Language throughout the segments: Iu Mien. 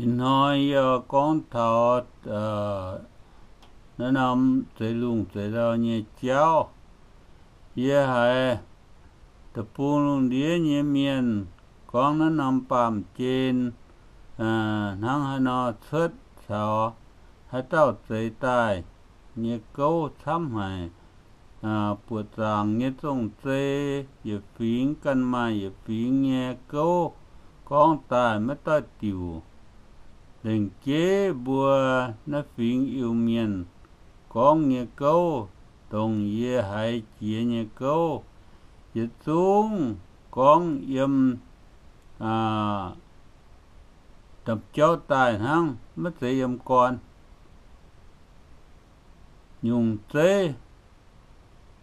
Ih hnoi yie gorngv taux naaiv norm zeix lungh zeix ndau nyei jauv. Yie haiz deic-bung lungh ndiev nyei mienh gorngv naaiv norm baamh gen hnangv haaix nor cuotv caux haaix dauh zeix daaih nyei gouv camv haic. Buoqc zaangc nyei zong-zei yietc fingx ganh maaih yietc fingx nyei gouv gorngv daaih maiv doix diuc. Lengc jeiv mbuo naaiv fingx Iu-Mienh gorngv nyei gouv, dongh yie haiz jiex nyei gouv, yietc zungv gorngv yiem ndam-jauv daaih hnangv, maiv zeiz yiem gorn. Nyungc zeiv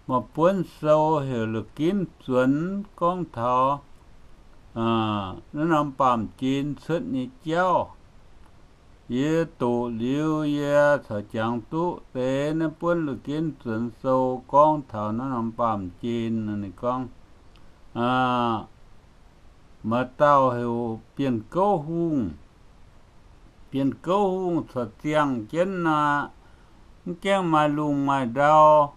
maaih buonv sou heuc La'ginv Zuonx gorngv taux naaiv norm baamh gen cuotv nyei jauv. Yie doqc liuz yie corc jangx duqv deix naaiv buonv La'ginv Zuonx sou gorngv taux naaiv norm baamh gen. Ninh gorngv, maaih dauh heuc Bienh Gouv Hungh. Bienh Gouv Hungh corc ziangh jienv aqv, mv gaengh maaih lungh maaih ndau.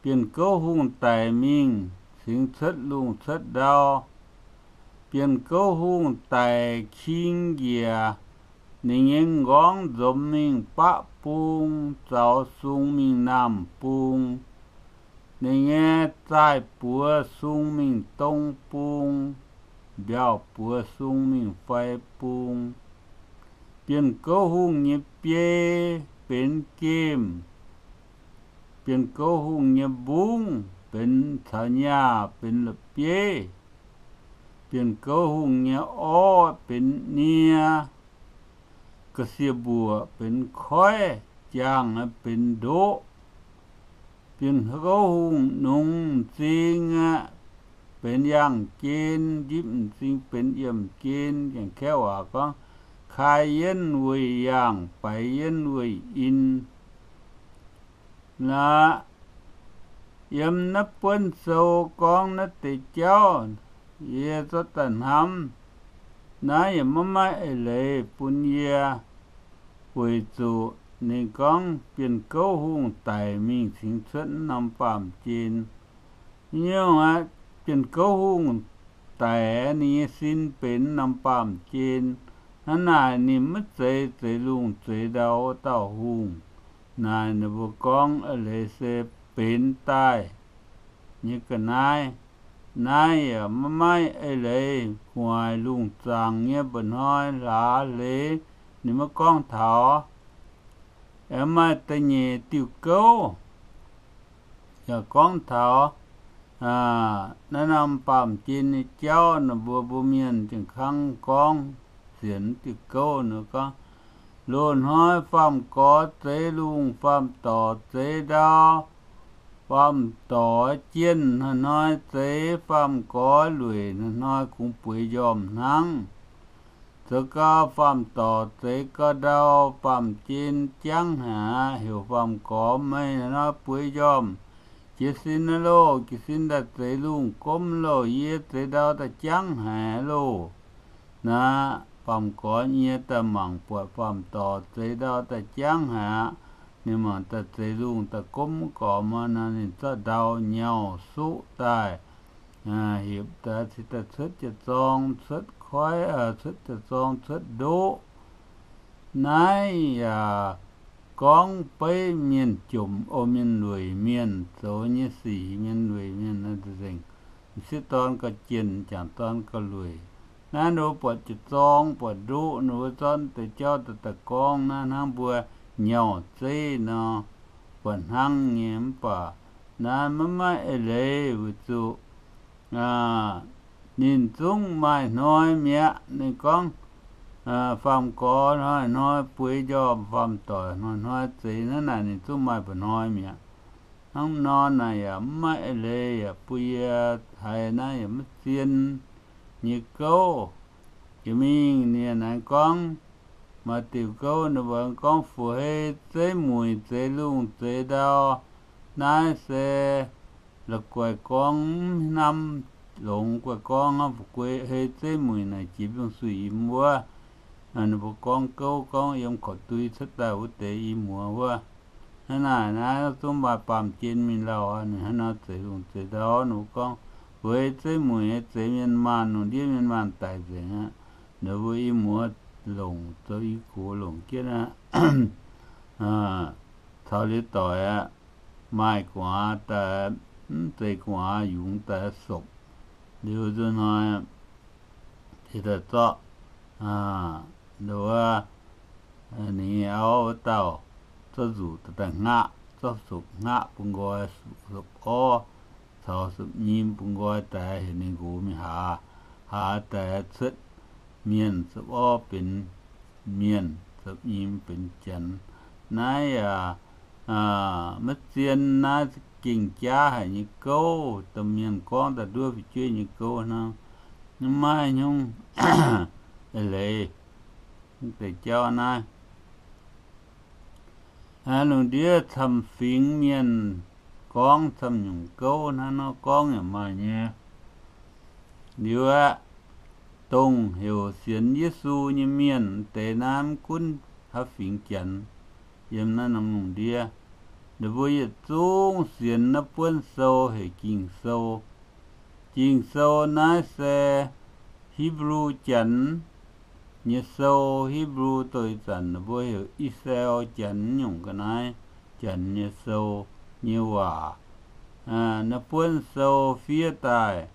Bienh Gouv Hungh daic mingh cingx cuotv lungh cuotv ndau. Bienh Gouv Hungh daic king njiec, ninh nyei nqorngv nzomz mingh baqv bung, zaux sung mingh naamh bung. Ninh nyei zaaih buoz sung mingh dong bung, mbiauh buoz sung mingh fai bung. Bienh Gouv Hungh nyei biei benx gemh. Bienh Gouv Hungh nyei mbungv benx caux nyaah benx la'bieiv. Bienh Gouv Hungh nyei orv benx nie. Ga'sie mbuoqc benx koiv, jaangh benx ndoqv. Bienh Gouv Hungh nungx m'zing aqv, benx yaangh gen, njipv m'zing benx yiemh gen. Janx-kaeqv waac gorngv, kai yienv weih yaangh, baix yienv weih in. Naaiv, yiem naaiv buonv sou gorngv naaiv deix jauv, yie zorqv daaih hnamv, naaiv yaac maiv maaih eix leiz bun yie, weic zuqc ninh gorngv Bienh Gouv Hungh daic mingh cingx cuotv naaiv norm baamh gen. Nyungc aqv, Bienh Gouv Hungh daic, ninh nyei sin benx norm baamh gen. Hnangv naaic ninh maiv zeiz zeix lungh zeix ndau wuov dauh hungh. Naaic ninh mbuo gorngv eix leiz se benx daaih nyei ga'naaiv. Naaiv yaac maiv maaih eix leiz, gu'nguaaic lungh zaangc nyei mba'hnoi hlaax hleix ninh maiv gorngv taux. Aengx maaih da'nyeic diuh gouv yaac gorngv taux naaiv norm baamh gen nyei jauv. Ninh mbuo mbuo mienh jiez kangv gorngv sienx diuh gouv nor gorngv, loz-hnoi faam-gorx zeix lungh, faam-dorc zeix ndau. Faam-dorc jienh hnoi-hnoi zeix, faam-gorx lueic hnoi-hnoi kungx bueix njormh hnangv. Zoux gau faam-dorc zeix gau ndau, baamh gen jangv haic, heuc faam-gorx, meih hnoi-hnoi bueix njormh, jiez sin aqv loh, jiez sin daaih zeix lungh gomv loh, yie zeix ndau daaih jangv haic loh. Naaiv faam-gorx nyie daaih mangc buatc faam-dorc zeix ndau daaih jangv haic aqv. Ninh mangc daaih zeix lungh daaih gomv gormx nor, ninh zorqv ndau nyauh suqv daaih, hepc daaih cingx daaih cuotv jiex zorng, cuotv koiv, cuotv jiex zorng, cuotv ndoqv. Naaiv yaac gorngv beiv mienh jomc, o, mienh lueic mienh zoux nyei sic, mienh lueic mienh nzengc. M'sieqv dorn gauh jienh, m'jangc dorn gauh lueic. Naaiv ninh mbuo buatc jiex zorng, buatc ndoqv, ninh mbuo zorqv deix jauv daaih daaih gorngv naaiv hnangv mbuo nyauh zeiv nor, buatc hnangv nyei. Mv baac naaiv maiv maaih eix leiz weic zuqc ninh zungv maaih hnoi mi'aqv. Ninh gorngv, faam-gorx hnoi-hnoi bueix njormh, faam-doic hnoi-hnoi zeix, hnangv naaic ninh zungv maaih mba'hnoi mi'aqv. Hnangv nor naaic yaac mv maaih eix leiz, yaac bun yie haiz naaiv yaac maiv zien nyei gouv. Jiex mingh ninh naaic gorngv, maaih diuc gouv ninh mbuo gorngv fu-hei zeiv mueic zeix lungh zeix ndau. Naaiv se la'guaih gorngv mv hnamv longx, guaih gorngv hnangv fu-hei zeiv mueic naaic jiex mbiungc-suiv imx wuov. Ninh mbuo gorngv gouv gorngv yiem korv dui cuotv daaih wuov deix i muoz wuov. Hnangv naaic naaiv zungv maaih baamh gen mingh lauh aqv. Ninh hnangv nor zeix lungh zeix ndau ninh mbuo gorngv, weic zeiv mueic nyei zeix mienh maanh, lungh ndiev mienh maanh daic nzengc aqv. Ninh mbuo i muoz longc zoux i gox longc jienv aqv. Caux liuz doic aqv, maaih gu'nguaaz daaih, mv zeiz gu'nguaaz yungz daaih sopc. Liuz nzunc hnoi deix daaih zorqv nduov ninh nyei auv wuov dauh zorqv nzuqc daaih hngaqv, zorqv sopc hngaqv bun nqoi, sopc orv caux sopc nyim bun nqoi daaih heuc ninh nqox mingh haaz. Haaz daaih cuotv mienh, sopc orv benx mienh, sopc nyim benx janx. Naaiv yaac maiv zien, naaiv za'gengh jaav haic nyei gouv, domh mienh gorngv daaih nduov fu'jueiv nyei gouv hnangv. Maiv maaih nyungc eix leiz deix jauv naaiv. Lungh ndiev camv-fingx mienh gorngv camv-nyungc gouv hnangv nor gorngv yaac maaih nyei. Liuz aqv, dongh heuc sienx Yesu nyei mienh deix naaiv mv gunv haaix fingx janx yiem naaiv norm lungh ndiev, ninh mbuo yietc zungv sienx naaiv buonv sou heuc Ging-Sou. Ging-Sou naaiv se Hipv^lu Janx nyei sou. Hipv^lu dongh ih zanc ninh mbuo heuc I^saa^laa^en Janx nyungc ga'naaiv, Janx nyei sou nyei waac. Naaiv buonv sou fiev daaih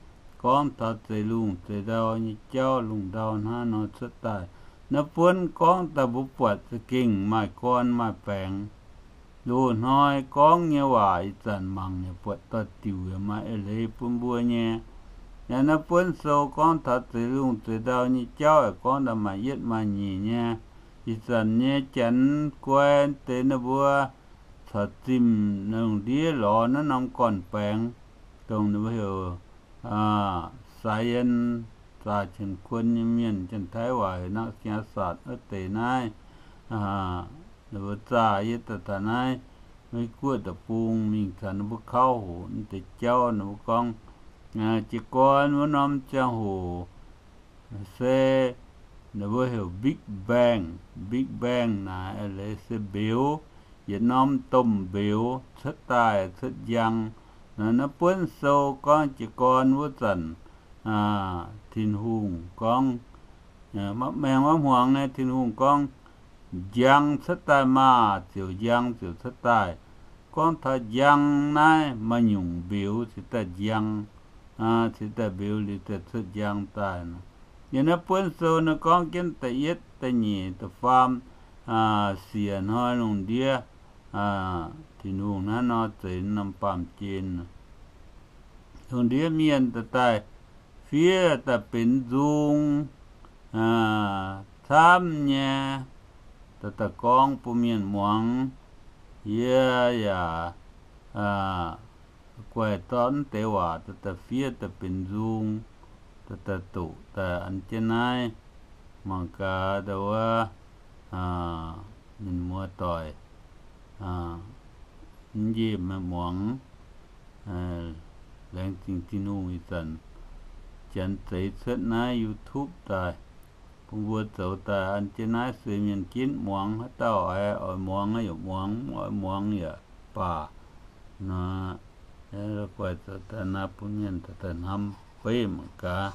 gorngv taux zeix lungh zeix ndau nyei jauv, lungh ndau hnangv nor cuotv daaih. Naaiv buonv gorngv daaih mbuo buatc za'gengh maaih gorn maaih baengx. Loz-hnoi gorngv nyei waac ih zanc mangc yaac buatc doix-diuc yaac maaih eix leiz bun mbuo nyei. Naaiv buonv sou gorngv taux zeix lungh zeix ndau nyei jauv aeqv, gorngv daaih maaih yietv maaih nyeic nyei. Ih zanc nyei janx guai deix ninh mbuo corc zimh lungh ndiev lorz naaiv norm gorn-baengx, dongh ninh mbuo heuc science, zaah qienx kuon nyei mienh, janx-taiv waac heuc นักไสยศาสตร์ wuov deix naaiv. Ninh mbuo zaah yie daaih taux naaiv Meiv Guoqv deic-bung mingh caux ninh mbuo kauv hoqc deix jauv, ninh mbuo gorngv jiez gorn wuov norm ziangh hoc se ninh mbuo heuc Big Bang. Big Bang naaic leiz se mbeux, yietc norm domh mbeux cuotv daaih cuotv njang. Naaiv buonv sou gorngv jiez gorn wuov zanc, Tin-Hungh gorngv, maengx maiv hmuangx nyei, Tin-Hungh gorngv, njang cuotv daaih maah! Ziouc njang ziouc cuotv daaih. Gorngv taux njang naaiv maaih nyungc mbeux cingx daaih njang, cingx daaih mbeux liuz daaih cuotv njang daaih. Yiem naaiv buonv sou naaiv gorngv jienv da'yietv, da'nyeic, da'faam siec hnoi lungh ndiev, Tin-Hungh hnangv nor zeix norm baamh gen. Lungh ndiev mienh daaih daaih fiev daaih benx nzung camv nyei, daaih daaih gorngv bun mienh muangx. Yie yaac guaih zorqv mv deix waac daaih daaih fiev daaih benx nzung, daaih daaih doqc daaih an jienv naaiv. Mangc gaax ndau wuov, ninh muoz-doic, mv njiec meih muangx. Laengz zingh Tin-Hungh ih zanc janx zeix cuotv naaiv YouTube daaih, bun mbuo zoux daaih an jienv naaiv sueih mienh ginv muangx. Haaix dauh oix, oix muangx yaac muangx, mv oix muangx yaac baac. Nor, guaih zoux daaih naaiv bun mienh daaih hnamv beiv mangc gaax.